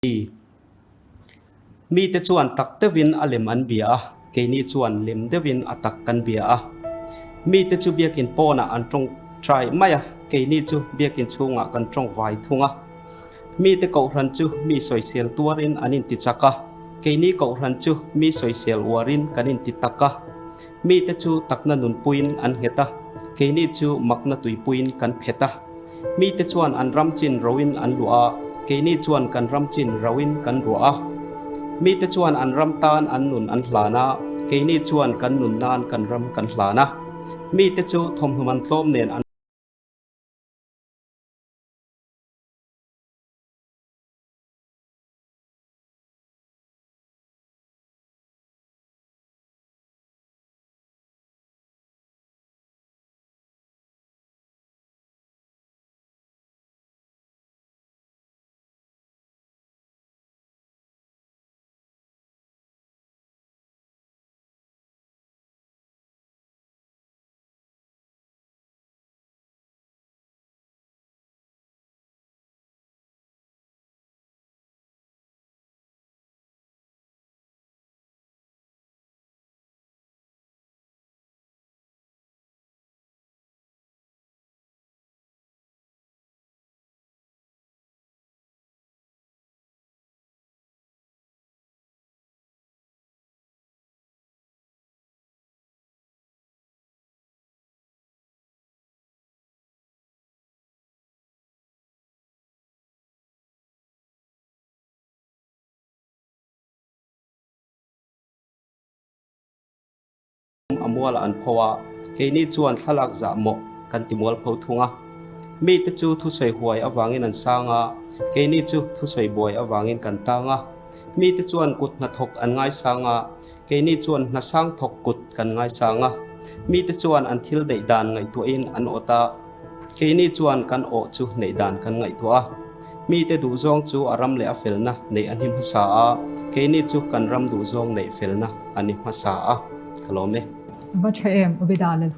Ni. Mite chuan tak deuhin a lem an bia a, keini chuan lem deuhin a tak kan bia a. Mite chu biakin pawnah an tawngtai mai a, keini chu biakin chhungah kan tawngvai thung a. Mite kohhran chu mi sawisel tuarin an inti chak a, keini kohhran chu mi sawisel uarin kan inti tak a. Mite chu takna nunpuiin an nghet a, keini chu makna tuipuiin kan phet a. Mite chuan an ram chin roin an luah a, keini chuan kan ram chin roin kan ruah a. Mite chuan an ram tan an nun an hlan a, keini chuan kan nun nan kan ram kan hlan a. Mite chu thawmhnaw man tlawm nen an. A mualah an pho a, keini chuan thlalak zah mawh kan ti mual pho thung a. Mite chu thusawi huai avangin an sang a, keini chu thusawi buai avangin kan tang a. Mite chuan kut hnathawk an ngaisang a, keini chuan hnasang thawk kut kan ngaisang a. Mite chuan an thil neih dan ngaihtuahin an awt a, keini chuan kan awh chu neih dan kan ngaihtuah a. Mite duhzawng chu a ram leh a felna neih a ni hmasa a, keini chu kan ram duhzawng neih felna a ni hmasa a. Ka lawm e. A va tha em, Obeda Lalhun.